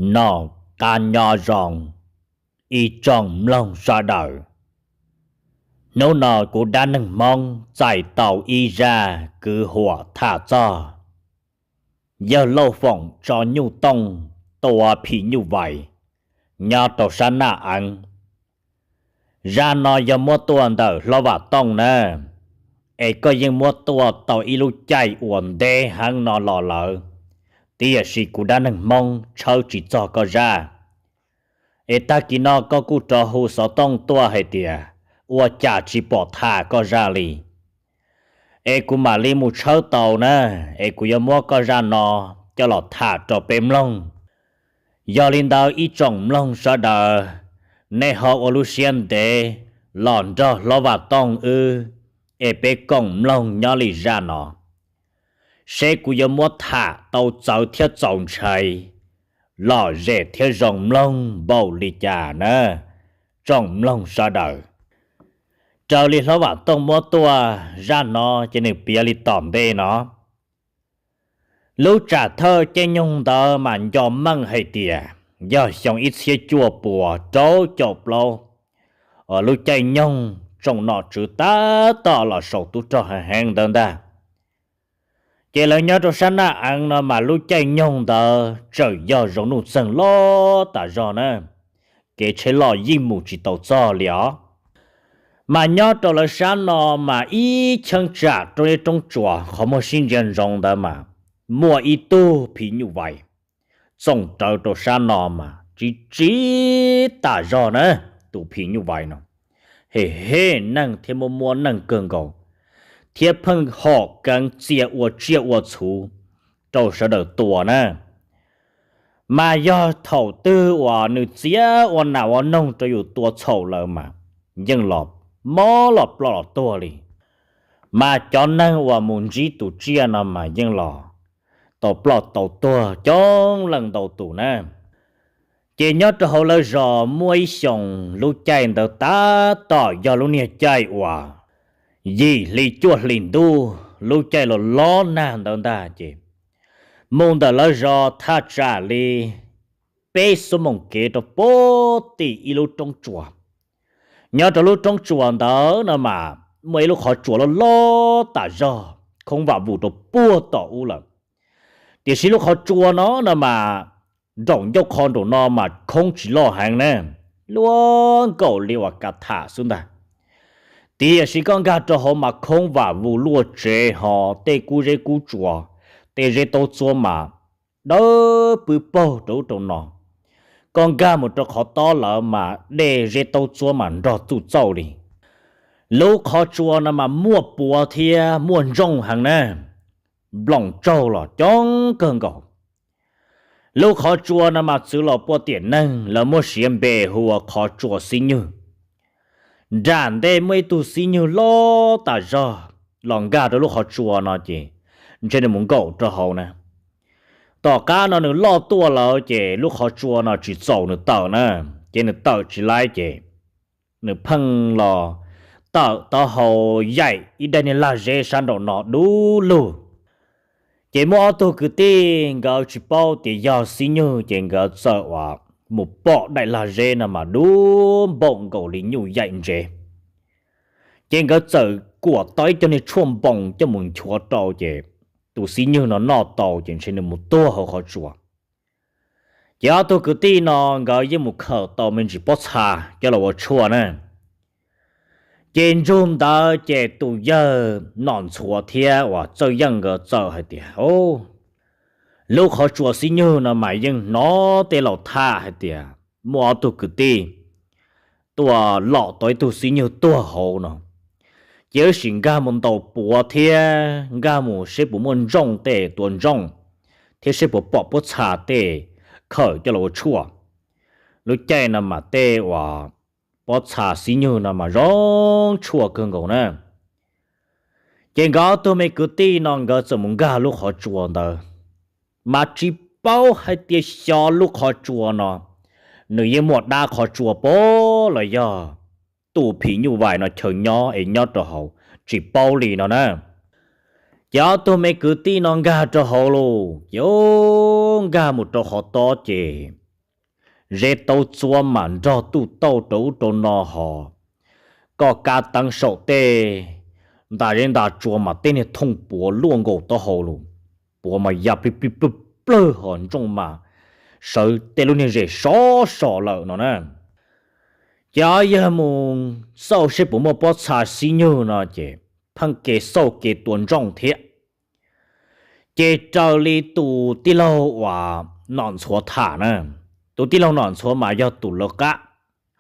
Noj qab nyob zoo ib tsoom mloog sawv daws. Hnub no kuv Dab Neeg Hmoob txais tau ib zaj kwv huam tham txog yawg Lauj Foom tso nyuj tooj tua phim nyuj vais nyob rau sab Naj Eev. Zaj no yog muab tuaj ntawm Hlob Vam Tooj na, es koj yeej muab tuaj tau ib lub caij uas ntev heev no los lawm, tiam sis kuv Dab Neeg Hmoob tshawb tsis txog koj zaj. Es tag kis no koj kuj rov hu xov tooj tuaj hais tias ua cas tsis pom tham koj zaj li. Es kuv mam li mus tshawb tau na, es kuv yuav muab koj zaj no coj los tham rau peb mloog. Yog li ntawd ib tsoom mloog sawv daws, nej ho ua lub siab ntev los nrog Hlob Vam Tooj wb, es peb koom mloog nyob li zaj no, seb kuv yuav muab tham tau txawv thiab txaus ntshai, lom zem thiab zoo mloog npaum li cas na, tsoom mloog sawv daws. Raws li Hlob Vam Tooj muab tuaj zaj no ces nws piav li tom ntej no. Lub tsam thawj caij nyoog ntawd mas nco meej hais tias yog xyoo ib txhiab cuaj puas rau caum plaub, lub caij nyoog tsoom nom tswv tab tom los saum tub rog heev heev ntawd ntag. Ces lawv nyob rau sab Naj Eev no mas lub caij nyoog ntawd tseem yog zoo nuj txeeg loj tas zog na, kev tsheb loj yeej mus tsis tau txog li os. Mas nyob rau lawv sab no mas ib cheeb tsam roob zeb roob tsuas qhov muag sib ntsia ntsoov ntawd mas muaj ib tug phim nyuj vais txoom rawv rau sab no mas tsis tsiv tas zog na. Tus phim nyuj vais no hem hem neeg thiab muab muab neeg kawg nkaus, thiab pheej hom keev txia ua tsiaj ua txhuv rau sawv daws tua na. Mas yog thaum twg uas nws txiav ua nas ua noog rau yus tua txhaum lawm mas yeej los mob los ploj los tuag li. Mas cov neeg uas mus ntsib tus tsiaj no mas yeej los tau ploj tau tuag coob leej ntau tus na. Ces nyob rau hauv lawv zos muaj ib xyoos lub caij ntawd tab tom yog lub niag caij uas yim hli cuaj hlis ntuj, lub caij los lob nag ntawd ntag ces mus ntawm lawv zos thaj tsam li peb xuab moos kev rau pem tim ib lub roob tsuas. Nyob rau lub roob tsuas ntawd no mas muaj ib lub qhov tsua loj loj tas zog khoob vam vus rau puag tom ub lawm. Tiam sis lub qhov tsua no no mas nraum ncauj qho nraum no mas khoob tsis loj heev na, luaj nkaus li uas kav tham xwb ntag. Tiam sis koj nkag rau hauv mas khoob vam vus luaj tsev ho tej kub zeb kub tsua, tej zeb taub txuab mas dawb pw paug rau ub rau no. Koj nkag mus rau qhov tob lawm mas dej zeb taub txuab mas nrog txuj txauj li. Lub qhov tsua no mas muaj puav thiab muaj ntsooj heev na, nploos tsaug los coob kawg nkaus. Lub qhov tsua no mas txwv los puaj tiam neeg lawv muab siav npe hu ua qhov tsua xib nyug. Nram ntej muaj ib tug xib nyug loj tas zog los nkag rau lub qhov tsua no ces ntshe nws mus nkaum rau hauv na. Tom qab no nws loj tuaj lawm ces lub qhov tsua no tsis txaus nws tawm na, ces nws tawm tsis laib ces nws pheej los tawm taub hau yaim ib daim niag lag zeb sab nraum no dub lug. Ces muaj ob tug kwv tij nkawd tsis paub tias yog xib nyug ces nkawd txawm uas mus pom daim lag zeb no mas dub npaum nkaus li nyuj yaim ntsev. Ces nkawd txawm kuam tau ib co niag tshuaj npoos coj mus nchuav rau ces tus xib nyug no noj tau ces ntshe nws mus tuag hauv qhov tsua. Ces ob tug kwv tij no nkawd yeej mus khawm tau me ntsis pob txha coj los ua tshuaj na. Ces ntsug ntawd ces tus yawg Nom Ntxhuav thiab uas Txawj Yeej nkawd txawm hais tias, lub qhov tsua xib nyug no mas yeej hnov tej laus tham hais tias muaj ob tug kwv tij tuaj lom tau ib tug xib nyug tuag hauv no. Ces wb sim nkag mus ntaus puav thiab nkag mus seb puas muaj ntsooj tej tua ntsooj, thiab seb puas pom pob txha tej khawm coj los ua tshuaj. Lub caij no mas tej uas pob txha xib nyug no mas zoo tshuaj kawg nkaus na. Ces nkawd ob tug me kwv tij no nkawd txawm mus nkag lub qhov tsua ntawd, mas tsis paub hais tias xyov lub qhov tsua no nws yeej muaj dab qhov tsua pob los yog tus phim nyuj vais no chaw nyob es nyob rau hauv, tsis paub li no na. Ces ob tug me kwv tij no nkag rau hauv lauj, ces nkag mus rau qhov tob ces zeb taub txuab mas nrog tuj tauj rau ub rau no hos. Koj kab teeb saum tej ntas zeb ntas tsua mas tej niag thooj puav luaj nkaus taub hau lawm, puav mas ya plig plig plawg plawg hos ntsooj mas sawv tej lub niag zes sov so lawm no na. Ces yawg mus xauj seb puas muaj pob txha xib nyug no ces pheej ke xauj ke tua ntsooj thiab. Ces raws li tus tij laug uas Nom Ntxhuav tham na, tus tij laug Nom Ntxhuav mas yog tus lawv qab,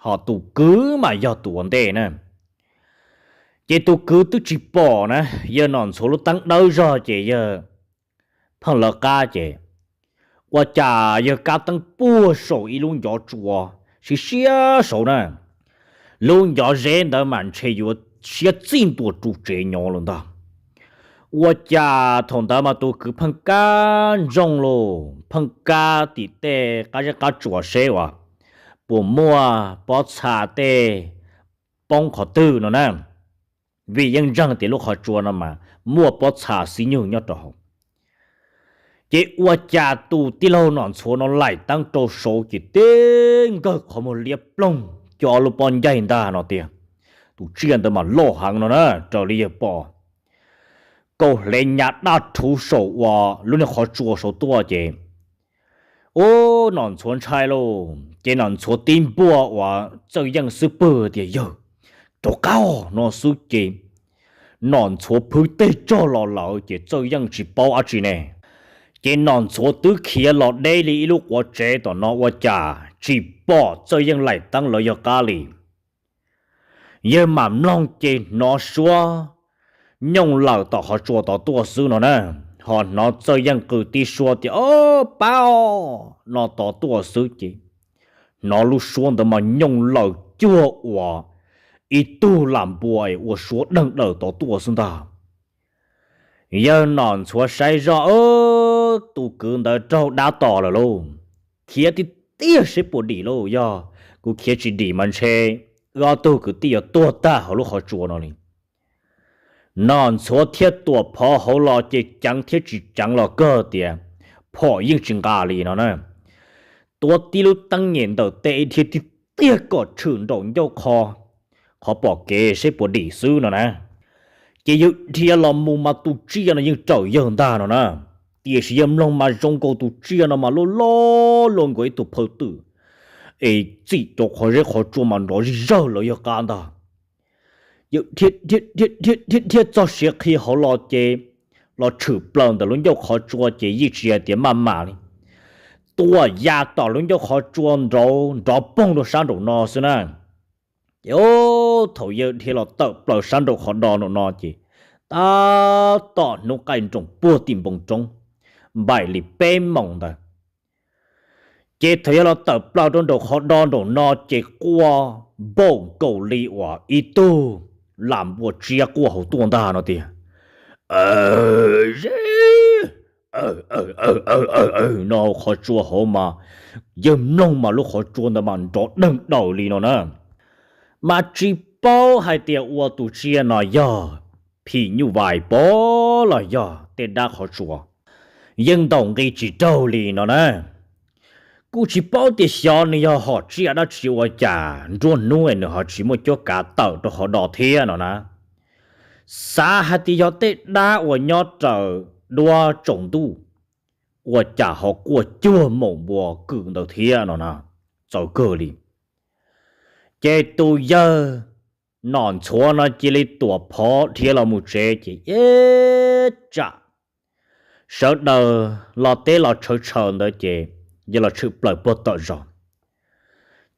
ho tus kwv mas yog tus ua ntej na. Ces tus kwv twb tsis pom na, yawg Nom Ntxhuav lub teeb dawb zog ces yawg pheej lawv qab ces ua cas yawg kab teeb puag saum ib lub ncov tsua siab siab saud na. Lub ncov zeb ntawd mas ntshe yuav siab txij ntua ru tsev nyob lawm ntag. Ua cas thaum ntawd mas tus kwv pheej kab ntsooj lauj, pheej kab tim tej qab zeb qab tsua seb uas puas muaj pob txha tej poob qhov twg no na, vim yeej ntseeg tias lub qhov tsua no mas muaj pob txha xib nyug nyob rau hauv. Ces ua cas tus tij laug Nom Ntxhuav no laim teeb rau saud ces tib nkawg qhov muag liab ploog, cov lub pob ncaig ntag no tiag. Tus tsiaj ntawd mas loj heev no na, raws li yawg pom, kaum hle nyas daj rhuv saum uas lub niag qhov tsua saud tuaj ces ub, Nom Ntxhuav ntshai lauj. Ces Nom Ntxhuav tib npuaj uas Txawj Yeej xub pwg tias, Yawg, rov qab no xwb ces Nom Ntxhuav phwv teg tsog los lawm ces Txawj Yeej tsis paub dab tsi ne. Ces Nom Ntxhuav twb khiav los deb li ib lub quav tsev tom no ua cas tsis pom Txawj Yeej laim teeb lawv yawg qab li. Yawg mam mloog ces hnov suab nyooj lawm tom qhov tsua tod tuaj xwb no na, ho hnov Txawj Yeej qw tib suab tias, Ob, pab os no tod tuaj xwb ces hnov lub suab ntawd mas nyooj lawm cuag uas ib tug lam npua es ua suab deeg daws tod tuaj xwb ntag. Yawg Nom Ntxhuav saib zoj, tus kwv ntawd raug dab tos lawm lauj, khiav tiag tiag seb puas dim lauj, yog kuv khiav tsis dim mas ntshe wb ob tug kwv tij yuav tuag tag hauv lub qhov tsua no li. Nom Ntxhuav thiaj tuam phov hauv los ces ceev thiab tsis ceev los kawg tias phom yeej tsis nqa li no na. Tuav tib lub teeb nyem ntawm tej ib dhia tiag tiag kom tshwm nraum ncauj qho, qhov pom kev seb puas dim xwb no na. Ces yawg dhia los mus mas tus tsiaj no yeej raws yawg ntag no na. Tiam sis yawg mloog mas zoo nkaus tus tsiaj no mas loj loj luaj nkaus ib tug phaw twm, es txim cov qhov zeb qhov tsua mas nrov zig zawg lawv yawg qab ntag. Yawg dhia dhia dhia dhia dhia txog siav qhi hauv los ces los tshwm plaws ntawm lub ncauj qhov tsua ces yeej tsis hais tias maj mam li, tuam ya tom lub ncauj qhov tsua nraud nrov poog rau sab nraum no xwb na. Ces thaum yawg dhia los tawm plaws sab nraum qhov do nraum no ces tab tom hnub qaij nroos puag tim npoo roob, npaum li peb moos ntawd. Ces thaum yawg los tawm plaws rau nraum qhov do nraum no ces quaj npaum nkaus li uas ib tug lam npua tsiab quaj hauv tuaj ntag no tiag. Aw, ze, aw, aw, aw, aw, aw, aw no qhov tsua hauv mas yawg mloog mas lub qhov tsua ntawd mas nrov deeg daws li no na. Mas tsis paub hais tias ua tus tsiaj no yog phim nyuj vais pov los yog tej dab qhov tsua, yeej ntaus nqi tsis raug li no na. Kuj tsis paub tias xyov nws yog hom tsiaj dab tsi ua cas nruab hnub nws ho tsis muaj cuab kav tawm rau qhov do thiab no na. Xav hais tias yog tej dab uas nyob raws duab tsaus ntuj ua cas ho quaj cuag maum npua kwm ntawd thiab no na, txawv kawg li. Ces tus yawg Nom Ntxhuav no cia li tuam phov dhia los mus tsev ces ib tsam sawv daws los teb los tshawv tshaws ntawd ces yawg los tshwm plaws puag tom zos.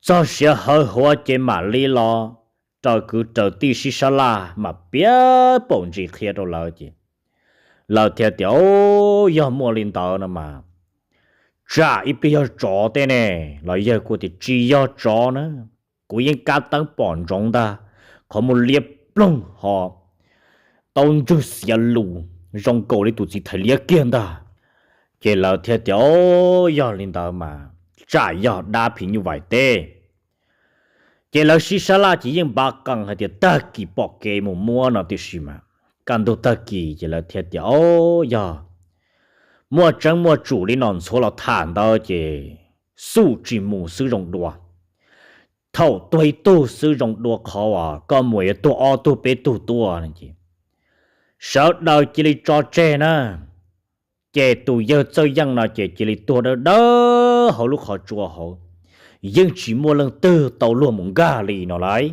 Txog siav hawv huav ces mam li los raws kwv raws tij sib sab laj mas piav paum ntsis qhia rau lawv ces lawv thiaj tias, Au, yog muaj li ntawd no mas tsam ib pliag yog tsov tej ne. Los yawg kuj tias, Tsis yog tsov na, kuv yeej kab teeb pom ntsoov ntag, qhov muag liab ploog ho taub ntswg xiav lus zoo nkaus li tus txiv thais liab kiag ntag. Ces lawv thiaj tias, Au, yog li ntawd mas tsam yog dab phim nyuj vais teb. Ces lawv sib sab laj ces yeej npav qees hais tias tag kis pom kev mus muab no tiam sis mas kaj ntug tag kis ces lawv thiaj tias, Au, yog muaj tseeb muaj tsum li Nom Ntxhuav los tham ntawd ces xuj tsis mus xwb zoo dua. Thaum tuag ib tug xwb zoo dua qhov uas koj mus yuav tuag ob tug peb tug tuaj no ces sawv daws cia li tso tseg na. Ces tus yawg Txawj Yeej no ces cia li tuag dawb dawb hauv lub qhov tsua hauv, yeej tsis muaj leej twg tau luag mus nkag li no lauj.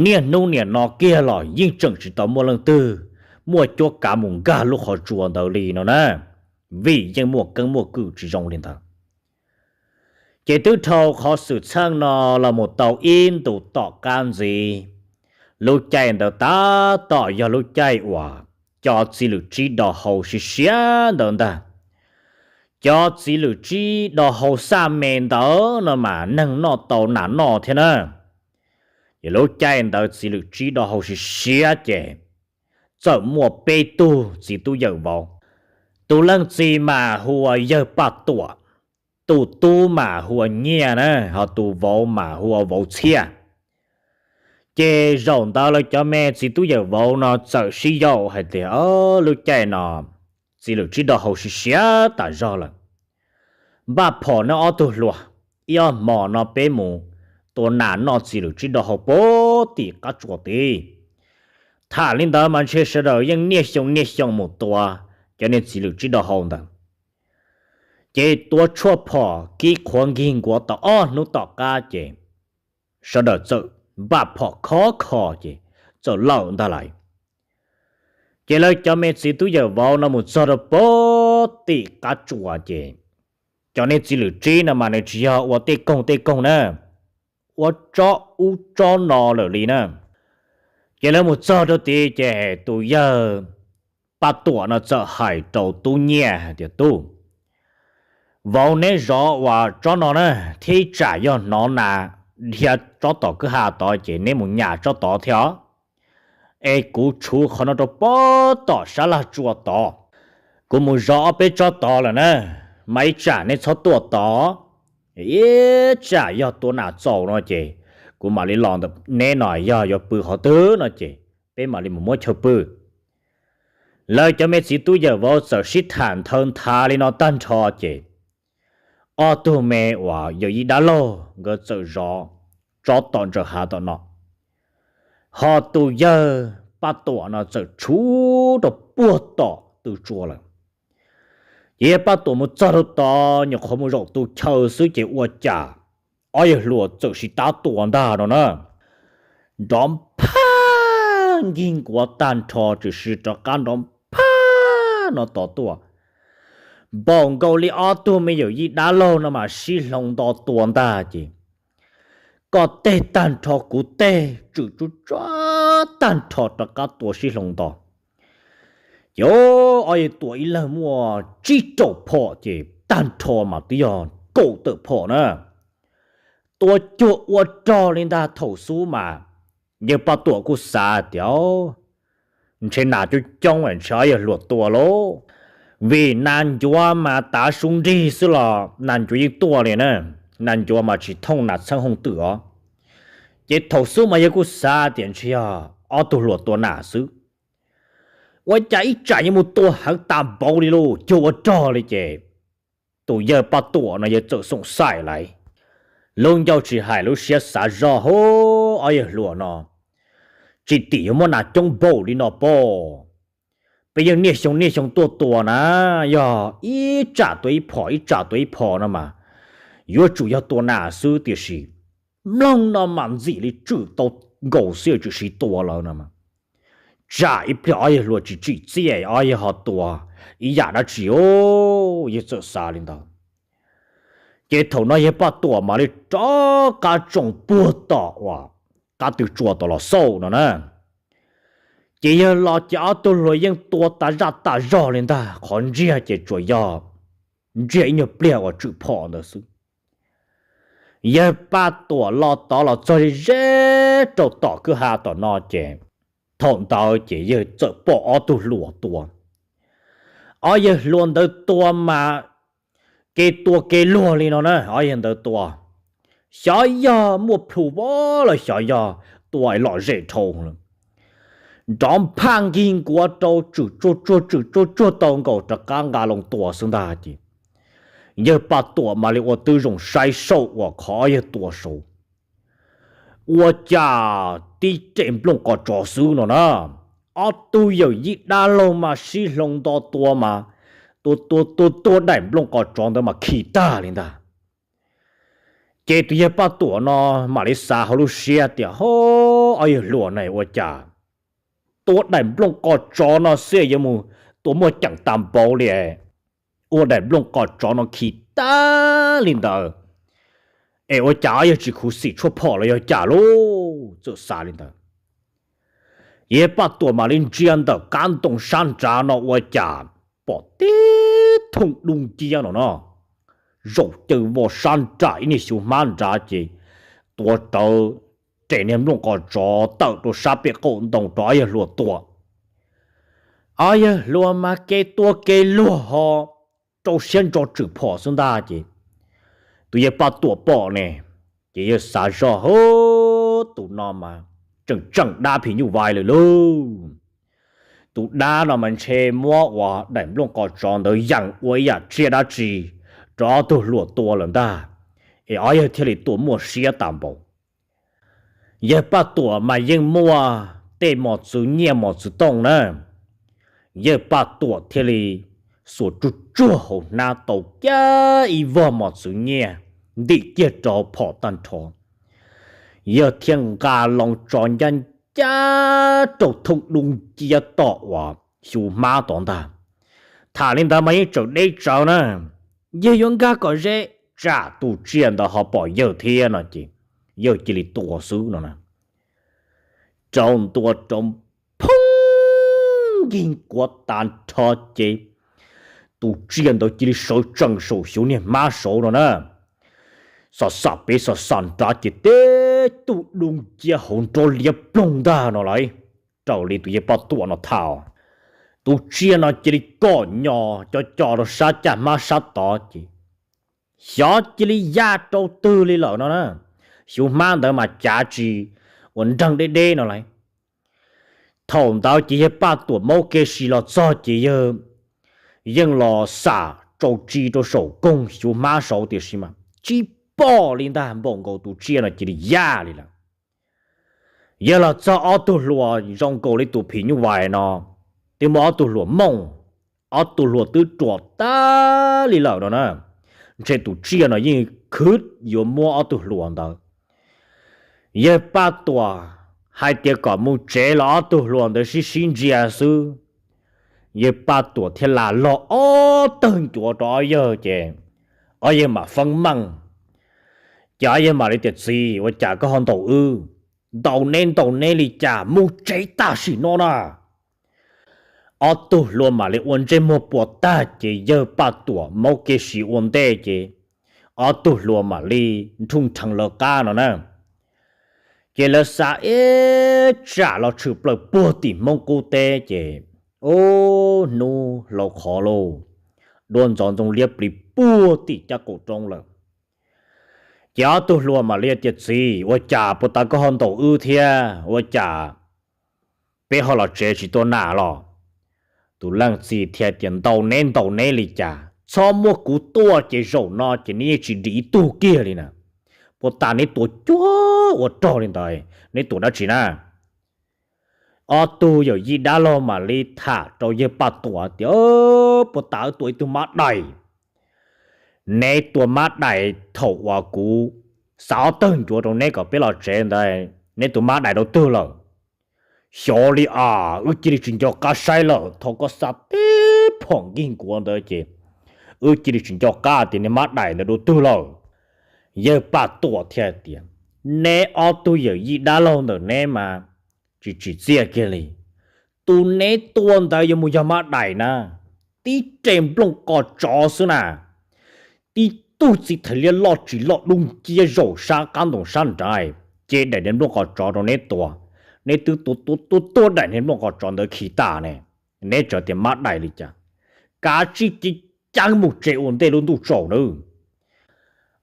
Niaj hnub niam no kiag los yeej tseem tsis tau muaj leej twg muaj cuab kav mus nkag lub qhov tsua ntawd li no na, vim yeej muaj keeb muaj kwm tsis zoo li ntawd. Ces twb dhau qhov xwm txheej no los mus tau ib ntus tom qab ntxiv, lub caij ntawd tab tom yog lub caij uas cov txiv lwm tsib do hau siav siav ntawd ntag. Cov txiv lwm tsib do hau xaj me ntawd no mas neeg noj tau nas noj thiab na. Ces lub caij ntawd txiv lwm tsib do hau siav siav ces txawm muaj peb tug txiv tub yawm vauv. Tus leej txiv mas hu ua yawg Paj Tuam, tus tub mas hu ua Nyiaj na, ho tus vauv mas hu ua Vauv Txhiaj. Ces zaum ntawd lawv cov me txiv tub yawm vauv no txawm sib yaum hais tias, lub caij no txiv lwm tsib do hau siav siav tas zog lawm. Npaj phom neb ob tug hluas, ib ob hmos no peb mus tua nas noj txiv lwm tsib do hau puag tim qab tsuas tid. Tham li ntawd mas ntshe sawv daws yeej niaj xyoo niaj xyoo mus tua cov niag txiv lwm tsib do hau ntawd. Ces tua tshuaj phom kib qhuav nkig nkuav tau ob hnub tom qab ces sawv daws txawm npaj phom khov kho ces txawm lawm ntag lauj. Ces lawv cov me txiv tub yawm vauv no mus txog rau puag tim qab tsuas ces cov niag txiv lwm tsib no mas nws tsis yog ua tej koog tej koog na, ua tsob ub tsob no lawm li na. Ces lawv mus txog rau tid ces tus yawg Paj Tuam no txawm hais rau tub Nyiaj hais tias, tub, vauv neb zov uas tsob no na, thiab ib tsam yog hnov nas dhia tsob tom kwj ha tod ces neb mus nyas tsob tod thiab os. Es kuv tshuv qhov no rau puag tom sab laj tsua tod, kuv mus zov ob peb tsob tod lawm na, mas ib tsam neb txhob tuaj tod. Ib tsam yog tua nas txaus no ces kuv mam li los ntawm neb no, yog yuav pw qhov twg no ces peb mam li mus muab chaw pw. Lawv cov me txiv tub yawm vauv txawm sib tham nthawv nthav li no tag nrho ces ob tug me uas yawm yij dab laug nkawd txawm zov tsob tom ntsaws hav tom no, ho tus yawg Paj Tuam no txawm tshuv rau puag tom tw tsua lawm. Ces yawg Paj Tuam mus txog rau tod nyuam qhuav mus zaum tu chaw xwb ces ua cas ob yawg hluas txawm sib tab tua ntag no na. Nrov phaj nkig nkuav tag nrho tshwm sim rov qab nrov phaj no tod tuaj. Npaum nkaus li ob tug me yawm yij dab laug no mas sib hloov nto tua ntag ces koj teg tag nrho kuv teg tswm tsuj tsuag tag nrho rov qab tua sib hloov nto. Ces ob yawg tua ib leeg muaj tsib rau phom ces tag nrho mas twb yog kaum tawm phom na. Tua cuag ua rog li ntag thaum xub mas yawg Paj Tuam kuj xav tias ntshe nas coob coob ntshe ob yawg hluas tua lauj, vim nas ncuav mas tav su nrig xwb los nas ncuav yeej tuaj li na, nas ncuav mas tsis thooj nas txheeb hooj twm os. Ces thaum xub mas yawg kuj xav tias ntshe yog ob tug hluas tua nas xwb, ua cas ib tsam yuav mus tua heev tas npaum li lauj, cuag ua rog li ces tus yawg Paj Tuam no yawg txawm xoom xaim lawm, lub ncauj tsis hais lub siab xav zoj hub ob yawg hluas no tsis tim yuav muab nas coob npaum li no pob. Peb yeej niaj xyoo niaj xyoo tuaj tua na, yog ib tsam tua ib phom ib tsam tua ib phom no mas yuav tsum yog tua nas xwb tiam sis mloog no mas ntxim li tswm tau nkaus xwb tshwm sim tua lawm no. Tsam ib pliag ob yawg hluas tsis tsim txiaj ob yawg ho tua ib yam dab tsi os, yawg txawm xav li ntawd. Ces thaum no yawg Paj Tuam mam li rov qab tsoo puag tom uas qab tw tsua tom los xauj no na. Ces yawg los ces ob tug hluas yeej tua tas zaj tas zog li ntag, qhov ntsiag ces tsuas yog ntsiag ib nyuag pliag uas tswm phom ntawd xwb. Yawg Paj Tuam los tod los txog ze ze rau tom kwj ha tom no ces thaum ntawd ces yawg txawm pom ob tug hluas tua. Ob yawg hluas ntawd tua mas kev tua kev luag li no na, ob yawg ntawd tua xyov yog muaj plhu vov los xyov yog tua lom zem dhau lawm. Nrov phaj nkig nkuav rau tswm tsuag tsuag tswm tsuag tsuag tau nkaus rov qab nqa loo tua xwb ntag ces Yawg Paj Tuam mam li ua tib zoo saib saum uas qhov yawg tua saud, ua cas tib rem nplooj qos tsov xwb no na. Ob tug yawm yij dab laug mas sib hloov nto tua mas, tua tua tua tua daim nplooj qos tsov ntawd mas khi tag li ntag. Ces tus yawg Paj Tuam no mam li xav hauv lub siab tias, Ho, ob yawg hluas ne, ua cas tua daim nplooj qos tsov no xwb yuav mus tua muaj ceem tas npaum li, ua daim nplooj qos tsov no khi tag li ntawd, es ua cas ob yawg tsis khuv xim tshuaj phom los yog cas lauj? Txawm xav li ntawd, yawg Paj Tuam mam li ntsia ntawm qab ntoo sab nrad no ua cas pom tib thooj dub nciab no no, zaum caw vos sab nram ib niag xyuv hmab nrad ces tua rawv rem niag nplooj qos tsov tawm rau sab pem qaum ntoo rau ob yawg hluas tua. Ob yawg hluas mas kev tua kev luag ho rau siab ntso tswm phom xwb ntag ces tus yawg Paj Tuam pom ne, ces yawg xav zoj, Ho, tus no mas tseem tseem dab phim nyuj vais lawm lauj. Tus dab no mas ntshe muab ua daim nplooj qos tsov ntawd yeem ua ib yam tsiaj dab tsi rau ob tug hluas tua lawm ntag, es ob yawg thiaj li tua muaj siab tas npaum. Yawg Paj Tuam mas yeej muaj tej mos txwv nyiaj mos txwv tooj na, yawg Paj Tuam thiaj li xuas tsuj tsuag hauv hnab tau kiag ib vog mos txwv nyiaj ntim kiag rau phom tag nrho. Yawg thiaj nqa loo tso ncaj ncaj rau thooj dub nciab tom uas xyuv hmab tod ntag. Tham li ntawd mas yeej tseem deb tsawv na, yawg yuav nkag kom ze, tsam tus tsiaj ntawd ho pom yawg thiab no ces yawg cia li tua xwb no na. Rau ntua rau phoob nkig nkuav tas nrho ces tus tsiaj ntawd cia li sawv tsees saum xyuv niag hmab saud no na. Xom xam pem xom xam nrad ces tib tug dub nciab hauv nrob liab ploog ntag no lauj. Raws li tus yawg Paj Tuam no tham, tus tsiaj no cia li kom nyo co co rau sab caj hmab sab tod ces xyov cia li ya rau twg li lawm no na. Xyuv hmab ntawd mas cav tsis ua nreeg deb deb no lauj. Thaum ntawd ces yawg Paj Tuam maub kev sis los txog ces yawg yeej los xam tsaus tsi rau saum koog xyuv hmab saud tiam sis mas tsis pom li ntag, npaum nkaus tus tsiaj no cia li ya li lawm. Yawg los txog ob tug hluas zoo nkaus li tus phim nyuj vais no, twb muab ob tug hluas mooj, ob tug hluas twb ruam tag li lawm no na. Ntshe tus tsiaj no yeej khwv yuav muab ob tug hluas ntawd. Yawg Paj Tuam hais tias kom mus tsev los ob tug hluas ntawd sib sib ntsia xwb. Yawg Paj Tuam thiaj lam log ob tawg ncuav rau ob yawg ces ob yawg mam feeb meej. Ces ob yawg mam li tias, Txiv, ua cas koj ho ntaus wb? Ntaus neb ntaus neb li cas, mus tsev tam sim no na. Ob tug hluas mam li ua ntsej muag puas tag ces yawg Paj Tuam maub kev sis ua ntej ces ob tug hluas mam li nrhoo nrhees lawv qab no na. Ces lawv xav ib tsam los tshwm plaws puag tim Hmoob qub teb ces ub hnub hlau qhov lauj, duab ntxov ntxoo liab plis puag tim caj qaum roob lawm. Ces ob tug hluas mam li tias, Txiv, ua cas puag ta koj ho ntaus wb thiab, ua cas peb ho los tsev tsis tua nas los? Tus leej txiv thiaj tias, Ntaus neb ntaus neb li cas, txhob muab kuv tua ces zaum no ces neb yeej tsis dim ib tug kiag li na. Puag ta neb tua cuag ua rog li ntawd, neb tua dab tsi na? Ob tug yawm yij dab laug mam li tham rau yawg Paj Tuam tias, Puag ta wb tua ib tug mab dais. Neb tua mab dais thaum uas kuv xav ob tawg ncuav rau neb kom peb los tsev ntawd, neb tua mab dais rau twg lawm? Xyov li as, wb cia li tsis nco qab saib lawm, thaum koj xa tib phom nkig nkuav ntawd ces wb cia li tsis nco qab tias niag mab dais ntawd rau twg lawm. Yawg Paj Tuam thiaj tias, Neb ob tug yawm yij dab laug ntawm neb mas tsis tsim txiaj kiag li. Tus neb tua ntawd yuav mus yog mab dais na, tib rem nplooj qos tsov xwb na. Tib tug txiv thais liab loj tsis loj dub nciab zaum sab qab ntoo sab nrad, ces daim niag nplooj qos tsov rau neb tua. Neb twb tua tua tua tua daim niag nplooj qos tsov ntawd khi tas ne, neb tseem tias mab dais li cas? Kav tsij ceev ceev mus tsev ua ntej lub ntuj tsaus nawb.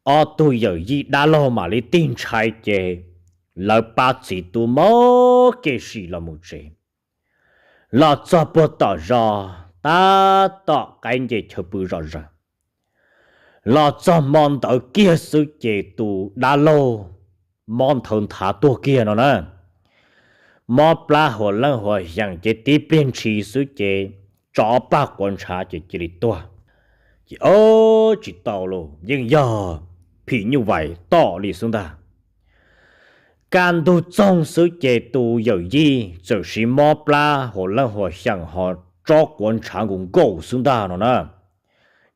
Ob tug yawm yij dab laug mam li tig ntshai ces lawv pab txiv tub maub kev sim los mus tsev. Los txog puag tom zos, tab tom qaib nce chaw pw zom zaws. Los txog hmo ntawd kiag xwb ces tus dab laug mob nthawv nthav tuag kiag no na. Mob plab huas leej huas xyeem ces tib pliag ntshis xwb ces tso ob pag quav ntshav ces cia li tuag. Ces ob tsis tau los yeej yog phim nyuj vais tom li xwb ntag. Kaj ntug txoog xwb ces tus yawm yij txawm siv mob plab huas leej huas xyeem ho tso quav ntshav nkaus nkaus xwb ntag no na.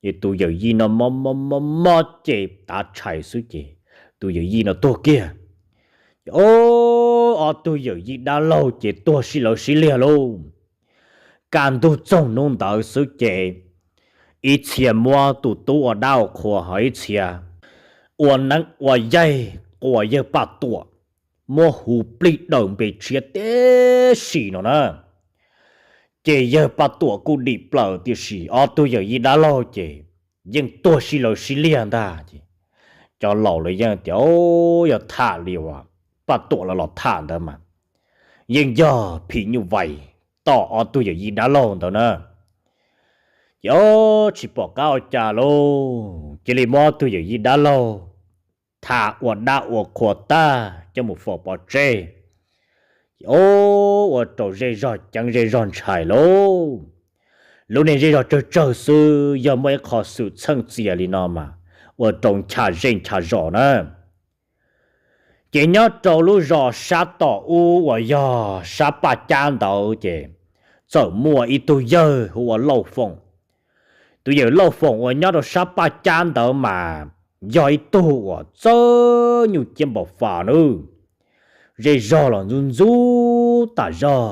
Ces tus yawm yij no mob mob mob mob ces tav tshais xwb ces tus yawm yij no tuag kiag. Ces ob tug yawm yij dab laug ces tuag sib lawv sib liag lauj. Kaj ntug txoog hnub ntawd xwb ces ib txhia muab tus tub ua dab ua qhua ho ib txhia ua neeb ua yaig quas yawg Paj Tuam muab hu plig daws npe tshiab tib si no na. Ces yawg Paj Tuam kuj dim plaws tiam sis ob tug yawm yij dab laug ces yeej tuag sib lawv sib liag ntag. Ces cov laus lawv yeej tias yog tham li uas Paj Tuam lawv los tham ntawd mas yeej yog phim nyuj vais tom ob tug yawm yij dab laug ntawd na. Ces ob tsis pom qab ua cas lauj, cia li muab ob tug yawm yij dab laug tham ua dab ua qhua tag coj mus faus pov tseg. Ces ua rau zej zog ceeb zej zog ntshai lauj. Lub niag zej zog tsawg tsawg xwb yog muaj ib qho xwm txheej txias li no mas ua rau ncha zej ncha zos na. Ces nyob rau lub zos sab tom ub uas yog sab Paj Cab ntawd ces txawm muaj ib tug yawg hu ua Lauj Foom. Tus yawg Lauj Foom uas nyob rau sab Paj Cab ntawd mas yog ib tug uas txawj nyuj ciab npaum fas nawb. Zej zog los ntxub ntxub tas zog,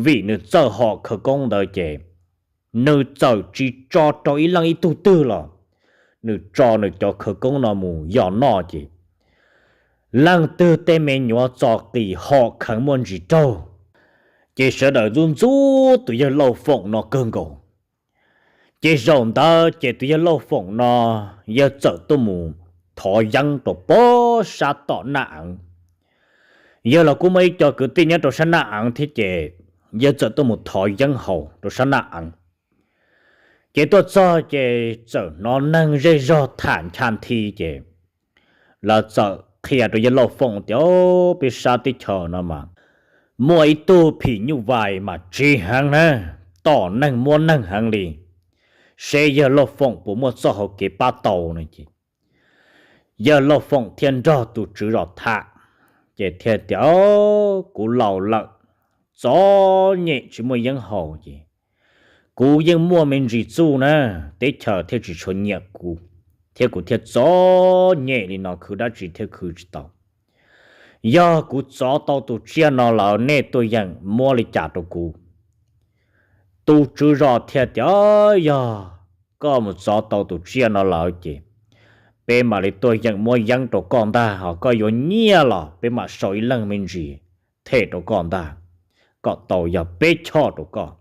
vim nws txawj hom khawv koob ntawd ces nws txawm tsis tso rau ib leej ib tug twg los nws tso nws cov khawv koob no mus yos noj ces leej twg tej me nyuam txos qis hom kheev muaj ntsis raug, ces sawv daws ntxub ntxub tus yawg Lauj Foom no kawg nkaus. Ces zaum ntawd ces tus yawg Lauj Foom no yawg txawm tuaj mus thov yeeb rau pob sab tom Naj Eev. Yawg los kuj muaj ib co kwv tij nyob rau sab Naj Eev thiab ces yawg txawm tuaj mus thov yeeb haus rau sab Naj Eev. Ces tuaj txog ces txawm hnov neeg zej zog tham ncha nthi ces lawv txawm qhia rau yawg Lauj Foom tias peb sab teb chaws no mas muaj ib tug phim nyuj vais mas tsiv heev na, tom neeg muab neeg heev li, seb yawg Lauj Foom puas muaj txoj hau kev pab tau no ces yawg Lauj Foom thiaj nrog tus tswv zos tham, ces thiaj tias kuv laus lawm, txom nyem tsis muaj yeeb haus ces kuv yeej muaj me ntsis txuj na, teb chaws thiaj tsis tshua nyiam kuv, thiab kuv thiaj txom nyem li no khwv dab tsi thiaj khwv tsis tau. Yog kuv txov tau tus tsiaj no lawm nej tuaj yeem muab li cas rau kuv? Tus tswv zos thiaj tias yog koj mus txov tau tus tsiaj no lawm ces peb mam li tuaj yeem muab yeeb rau koj ntag, ho koj yuav nyiaj los peb mam sau ib leeg me ntsis them rau koj ntag, kom tau yog peb choj rau koj.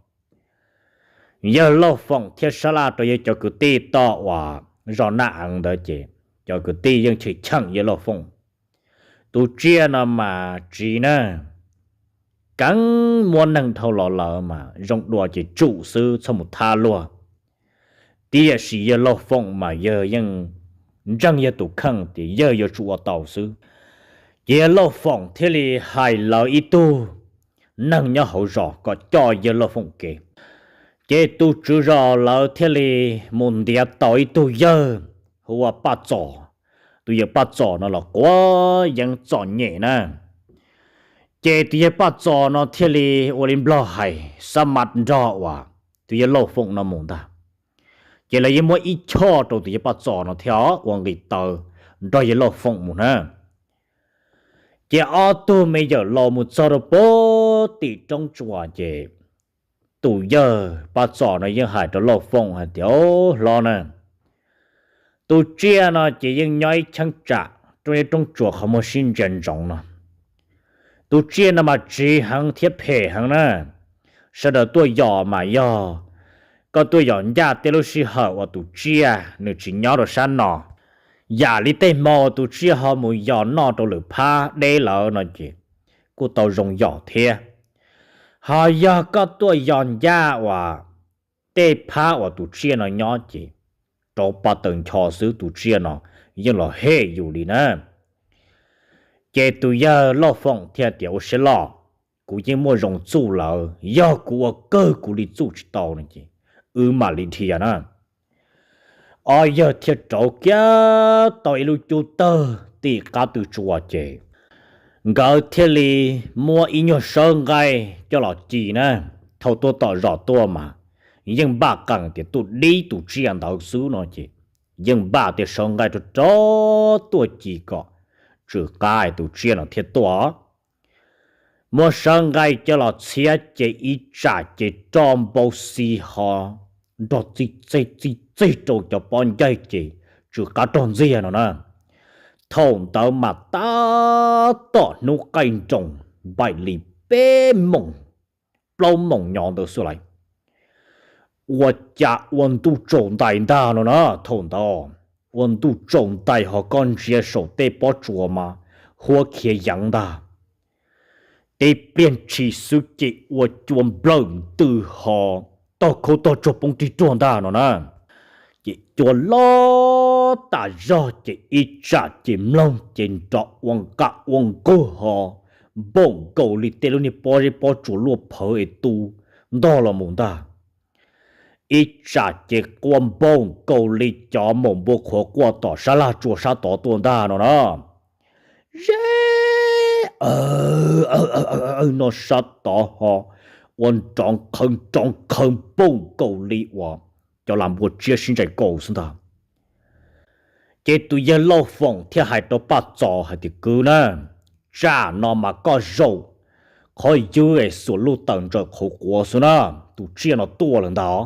Yawg Lauj Foom thiaj sab laj rau yawg cov kwv tij toj uas zos Naj Eev ntawd ces cov kwv tij yeej cheem cheem yawg Lauj Foom. Tus tsiaj no mas tsiv na, keev muab neeg dhau los lawm mas zoo dua ces tsum xwb txhob mus thab luag. Tiam sis yawg Lauj Foom mas yawg yeej ntseeg yawg tus kheej tias yawg yuav tsum ua tau xwb. Ces yawg Lauj Foom thiaj li hais lawv ib tug neeg nyob hauv zos kom coj yawg Lauj Foom kev. Ces tus tswv zos lawv thiaj li mus ntiav tau ib tug yawg hu ua Paj Txos. Tus yawg Paj Txos no los quav yeeb txom nyem na. Ces tus yawg Paj Txos no thiaj li ua li nplog hais xab mas nrog uas tus yawg Lauj Foom no mus ntag. Ces lawv yeej muab ib choj rau tus yawg Paj Txos no thiab ua nqis taw nrog yawg Lauj Foom mus na. Ces ob tug me yawm laus mus txog rau puag tim roob tsuas ces tus yawg Paj Txos no yeej hais rau Lauj Foom hais tias, Au hlob na, tus tsiaj no ces yeej nyob ib cheeb tsam roob, roob tsuas qhov muag sib ntsia ntsoov no. Tus tsiaj no mas tsiv heev thiab phem heev na. Sawv daws tuaj yos mas yog koj tuaj yos ncaj tej lub sij hawm uas tus tsiaj nws tsis nyob rau sab no, yam li tej hmo uas tus tsiaj ho mus yos noj rau lwm phab deb lawm no ces kuj tau zoo yos thiab. Ho yog koj tuaj yos ncaj uas tej phab uas tus tsiaj no nyob ces rauv paj taws ncho xwb tus tsiaj no yeej los hem yus li na. Ces tus yawg Lauj Foom thiaj tias, Ua siab loj, kuv yeej muaj zoo txuj lawm, yog kuv ua kawg kuv li txuj tsis tau no ces wb mam li dhia na. Ob yawg thiaj rauv kiag tau ib lub cub tawg tim qab tw tsua ces nkawd thiaj li muab ib nyuag sawb nqaij coj los ci na. Thaum tuaj tom zos tuaj mas yeej npaj qees tias tuaj dib tus tsiaj ntawd xwb no ces yeej npaj tej sawb nqaij rau rau tuaj ci kom tsw qab tus tsiaj no thiaj tuaj. Muab sawb nqaij coj los txhiab ces ib tsam ces roj npau xi ho nrog txij txej txij txej rau cov pob ncaig ces tsw qab rog ntxiag no na. Thaum ntawd mas tab tom hnub qaij nroos npaim li peb moos plaub moos nyo ntawd xwb lauj. Ua cas ua ntuj tsaus ntais ntag no na, thaum ntawd ua ntuj tsaus ntais ho koj ntsia saum tej pob tsuas mas huab khiav yeev ntag. Tib pliag ntshis xwb ces ua cua nplawm ntws ho tog khaub tog tsuag poob rig ruag ntag no na. Ces cua loj tas zog ces ib tsam ces mloog ces nrov ua nqaj ua nqug ho npaum nkaus li tej lub niag pob zeb pob tsuas luaj phawv es tu ntog los mus ntag. Ib tsam ces quaj npaum nkaus li cov maum npua qhuav quaj tom sab laj tsua sab tod tuaj ntag no na. Ze no sab tod ho ua nrov nqhawv nrov nqhawv npaum nkaus li uas cov lam npua tsiab sib ntsais kaus xwb ntag. Ces tus yawg Lauj Foom thiaj hais rau Paj Txos hais tias, Kwv na, tsam no mas koj zaum qhov ywg es xuas lub taws ntsaws qhuav quav xwb na, tus tsiaj no tuaj lawm ntag.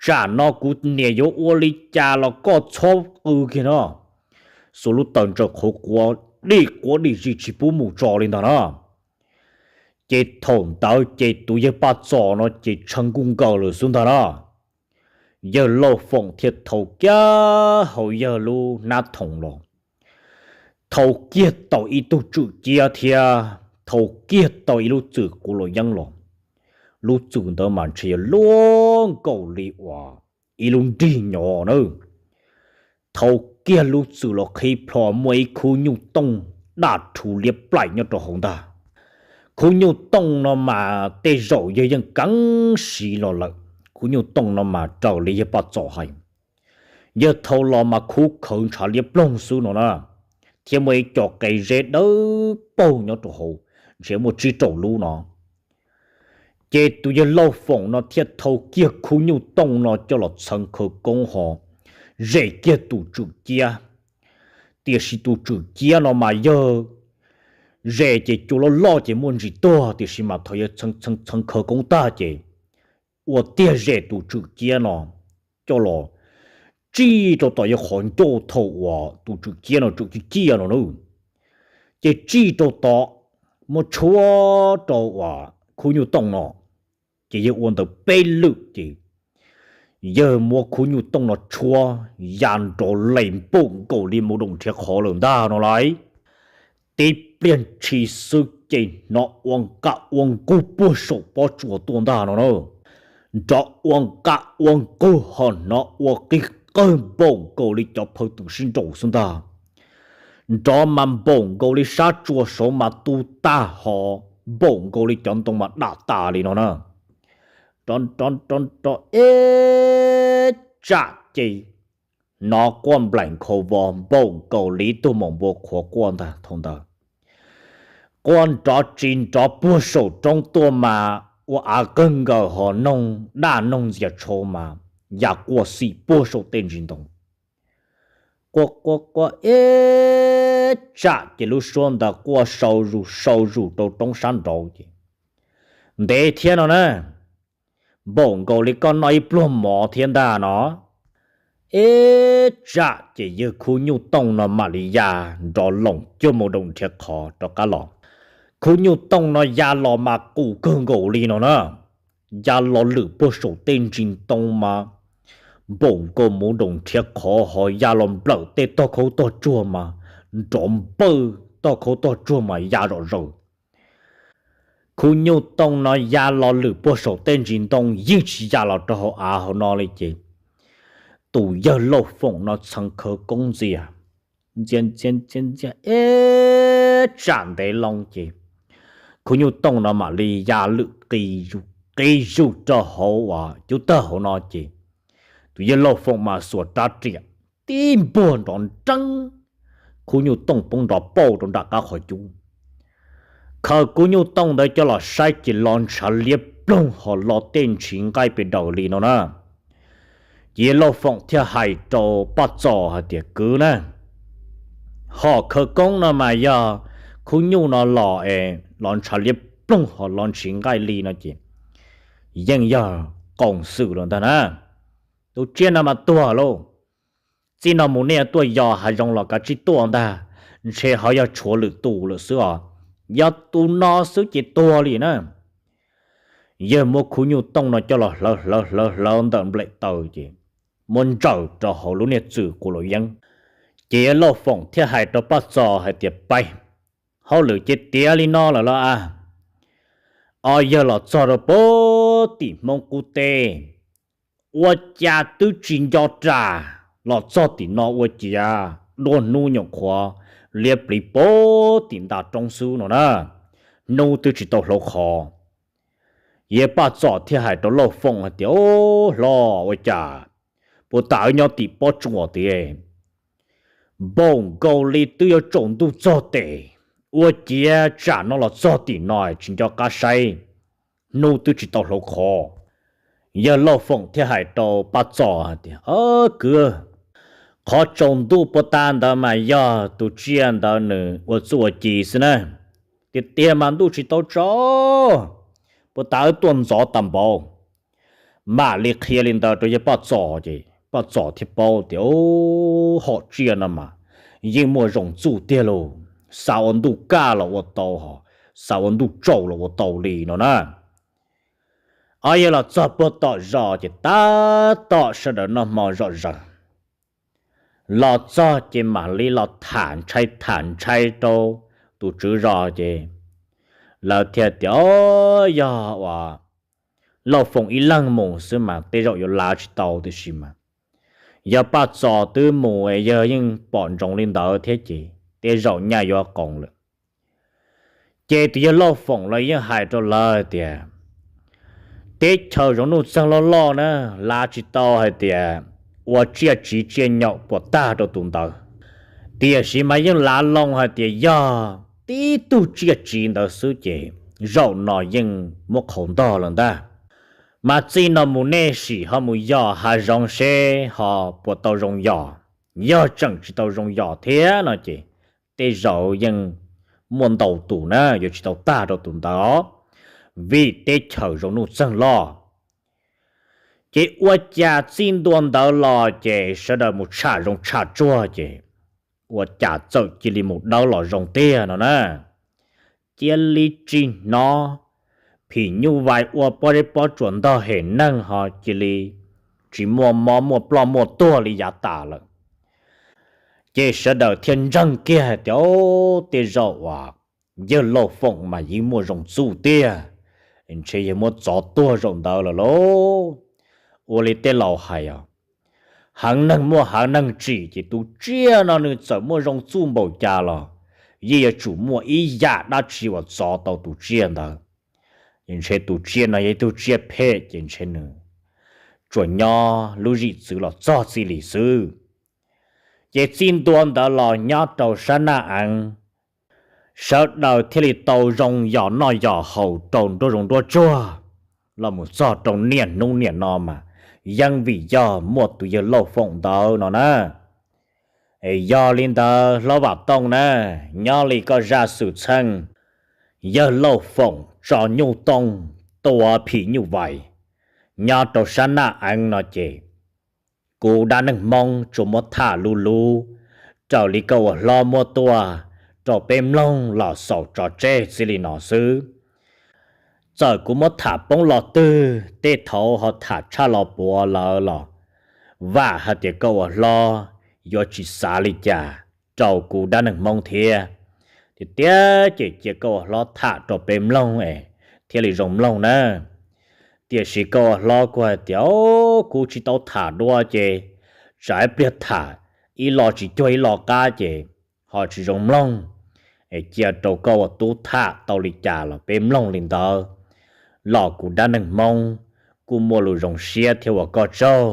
Tsam no kuv niam yuav ua li cas los koj txhob qw kiag no, xuas lub taws ntsaws qhuav quav, dim quav dim zis tsis pub mus tso li ntag na. Ces thaum ntawd ces tus yawg Paj Txos no ces tshee nkuj nkaws lawm xwb ntag na. Yawg Lauj Foom thiaj thau kiag hauv yawg lub hnab thoom los, thau kiag tau ib tug tswm ciab thiab thau kiag tau ib lub txwm quav los yeeb los. Lub txwm ntawd mas ntshe yog luaj nkaus li uas ib lub nrig nyo na. Thau kiag lub txwm los qhib plho muaj ib khub nyuj tooj daj rhuv liab plaim nyob rau hauv ntag. Khub nyuj tooj no mas tej zaum yawg yeej keev siv los lawm. Khub nyuj tooj no mas raws li yawg Paj Txos hais, yawg thau los mas khub khawv ntshav liab ploog xwb no na, thiab muaj ib co qe zeb dawb paug nyob rau hauv, ntshe muaj tsib rau lub no. Ces tus yawg Lauj Foom no thiaj thau kiag khub nyuj tooj no coj los txheev khawv koob ho zes kiag tus tswm ciab. Tiam sis tus tswm ciab no mas yawg zes ces cua loj loj ces muaj ntsis tuag, tiam sis mas thaum yawg txheev txheev khawv koob tag ces ua tiag zes tus tswm ciab no coj los tsij rau tom yawg qhov ncauj thaum uas tus tswm ciab no tseem ciaj ciaj no na. Ces tsij rau tod, muab tshuab rau uas khub nyuj tooj no, ces yawg ua ntawd peb lwm ces yawg muab khub nyuj tooj no tshuab ya nrov les npaum nkaus li mus doom nrhiav qhov lawm ntag no lauj. Tib pliag ntshis xwb ces hnov ua nqaj ua nqug puag saum pob tsuas tuaj ntag no na. Nrov ua nqaj ua nqug ho hnov ua qig qawg npaum nkaus li cov phaw twm sib nraus xwb ntag. Nrov mas npaum nkaus li sab tsua saud mas tu tag ho npaum nkaus li cov ntoo mas dam tas li no na. Nrov nrov nrov nrov ib tsam ces hnov quaj nplaim nkhaus vos npaum nkaus li ib tug maum npua qhuav quaj ntag thaum ntawd. Quaj nrov tsis nrov puag saum roob tuaj mas ua av qawg nkaws ho noog daj noog ntxias tshau mas ya quaj xim puag saum tej ntsis ntoo. Quaj quaj quaj ib tsam ces lub suab ntawd quaj sau zus sau zus rau roob sab nraud ces ntev thiab no na, npaum nkaus li koj noj ib pluag mov thiab ntag no. Ib tsam ces yawg khub nyuj tooj no mam li ya nrov loos cuag mus doom nrhiav qhov rov qab los. Khub nyuj tooj no ya los mas qus kawg nkaus li no na. Ya los lwm puag saum tej ntsis ntoo mas npaum nkaus mus doom nrhiav qhov ho ya los nplawm tej tog khaub tog tsuag mas nrov npawj tog khaub tog tsuag mas ya zom zaws. Khub nyuj tooj no ya los lwm puag saum tej ntsis ntoo yeej tsis ya los rau hauv av hauv no li ces tus yawg Lauj Foom no txheev khawv koob ntxias, ntxias ntxias ntxias ntxias ib tsam ntev loo ces khub nyuj tooj no mam li ya lwm qis zus rau hauv uas cub tawg hauv no ces tus yawg Lauj Foom mas xuas rab riam tib npuag nrov nreeb, khub nyuj tooj poob nrov pauj rau nram qab qhov cub. Khaws khub nyuj tooj ntawd coj los saib ces lo ntshav liab ploog ho lo tej ntshis nqaij pes daws li no na. Ces yawg Lauj Foom thiaj hais rau Paj Txos hais tias, Kwv na, hom khawv koob no mas yog khub nyuj no los es los ntshav liab ploog ho los ntshis nqaij li no ces yeej yog qoom xwm lawm ntag na. Tus tsiaj no mas tuag lauj. Txij no mus nej tuaj yos hav zoov los kav tsij tuaj ntag, ntshe ho yog tshuav lwm tus lawm xwb os. Yog tus no xwb ces tuag li na. Yawg muab khub nyuj tooj no coj los hlawv hlawv hlawv hlawv ntawm nplem taws ces muab ntsaws rau hauv lub niag txwm quav luam yeeb. Ces yawg Lauj Foom thiaj hais rau Paj Txos hais tias, Paj, hauj lwm ces tiav li no lawm los as. Ob yawg los txog rau puag tim Hmoob qub teb, ua cas twb tsis nco ras los txog tim no ua ciav duab hnub nyuam qhuav liab pliv puag tim nta roob xwb no na, hnub twb tsis tau hlau qhov. Yawg Paj Txos thiaj hais rau Lauj Foom hais tias, Au hlob, ua cas puag ta wb nyob tim pob tsuas tiag, npaum nkaus li twb yuav tsaus ntuj txog tes, ua ciav tsam no los txog tim no tsis nco qab saib, hnub twb tsis tau hlau qhov. Yawg Lauj Foom thiaj hais rau Paj Txos hais tias, Kwv, qhov tsaus ntuj puag ta ntawd mas yog tus tsiaj ntawd nws ua txuj ua ci xwb na. Tiag tiag mas ntuj tsis tau tsaus, puag ta wb tuaj ntxov tas npaum. Mam li qhia li ntawd rau yawg Paj Txos ces Paj Txos thiaj paub tias, Au, hom tsiaj no mas yeej muaj zoo txuj tiag lauj, xav ua ntuj kaj los ua tau, xav ua ntuj tsaus los ua tau li no na. Ob yawg los txog puag tom zos ces tab tom sawv daws noj hmo zom zaws. Los txog ces mam li los tham ntshai tham ntshai rau tus tswv zos ces lawv thiaj tias, Au, yog uas Lauj Foom ib leeg mus xwb mas tej zaum yuav lav tsis tau tiam sis mas yog Paj Txos twb mus yawg yeej pom ntsoov li ntawd thiab ces tej zaum nyaj yuav qoos lawm. Ces tus yawg Lauj Foom los yeej hais rau lawv tias, Teb chaws zoov nuj txeeg loj loj na, lav tsis tau hais tias ua tsiaj tsiv tsiaj nyaum puas tag rau tus ntawd. Tiam sis mas yeej lav loo hais tias yog tib tug tsiaj tsiv ntawd xwb ces zaum no yeej muab qhauv ntog lawm ntag. Mas txij no mus nej sim ho mus yos hav zoov seb ho puas tau zoo yos. Yog tseem tsis tau zoo yos thiab no ces tej zaum yeej muaj ntau tus na yuav tsis tau tag rau tus ntawd, vim teb chaws zoov nuj txeeg loj. Ces ua cas txij ntua ntawd los ces sawv daws mus tsham zoov tsham tsuag ces ua cas txawm cia li mus dawb los zoo tiag no na. Cia li tsis hnov phim nyuj vais ua pob zeb pob tsuas ntog hem neeg ho cia li tsis muaj mob muaj ploj muaj tuag li yav tas lawm. Ces sawv daws thiaj ntseeg kiag hais tias, Au, tej zaum uas yawg Lauj Foom mas yeej muaj zoo txuj tiag, ntshe yawg muab tsov tuag zaum ntawd lawm lauj. Ua li tej laus hais os, heev neeg muaj heev neeg tsim ces tus tsiaj no nws txawm muaj zoo txuj npaum cas los yeej yuav tsum muaj ib yam dab tsi uas tsov tau tus tsiaj ntawd. Ces ntshe tus tsiaj no yog ib tug tsiaj phem ces ntshe nws tsuas nyob lub zim txwv los txog txij li xwb. Ces txij ntua ntawd los nyob rau sab Naj Eev, sawv daws thiaj li tau zoo yos noj yos haus rau nruab zoov nruab tsuag los mus txog rau niaj hnub niam no mas yeej vim yog muaj tus yawg Lauj Foom ntawd no na. Es yog li ntawd hlob Vam Tooj na, nyob li koj zaj xwm txheej yawg Lauj Foom tso nyuj tooj tua phim nyuj vais nyob rau sab Naj Eev no ces kuv dab neeg Hmoob tsuas muab tham luv luv raws li koj ua hlob muab tuaj rau peb mloog los xaus tso tseg txij li no xwb. Txawm kuv muab tham poob los twg, tej thaud ho tham tshaj los puav lawm los vam hais tias koj ua hlob yuav tsis xav li cas rau kuv dab neeg Hmoob thiab. Tiag tiag ces cia koj ua hlob tham rau peb mloog es thiaj li zoo mloog na. Tiam sis koj ua hlob kuj hais tias, O, kuv tsis tau tham dua ces tsam ib pliag tham ib lo tsis cuag ib lo qab ces ho tsis zoo mloog. Es cia rau koj ua tub tham tau li cas los peb mloog li ntawd, los kuv dab neeg Hmoob kuj muaj lus zoo siab thiab ua koj tsaug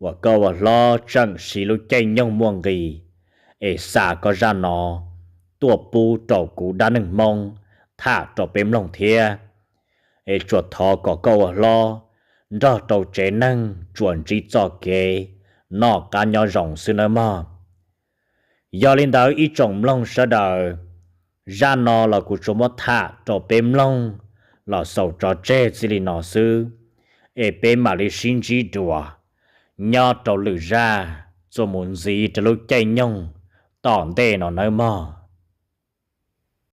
uas koj ua hlob tseem siv lub caij nyoog muaj nqis es xa koj zaj no tuaj pub rau kuv dab neeg Hmoob tham rau peb mloog thiab. Es tsuas thov kom koj ua hlob nrog rau tsev neeg tsuas ntsib txoj kev noj qab nyob zoo xwb nawb mog. Yog li ntawd ib tsoom mloog sawv daws, zaj no los kuv tsuas muab tham rau peb mloog los xaus tso tseg txij li no xwb, es peb mam li sib ntsib dua nyob rau lwm zaj txuas mus ntxiv rau lub caij nyoog tom ntej no nawb mog.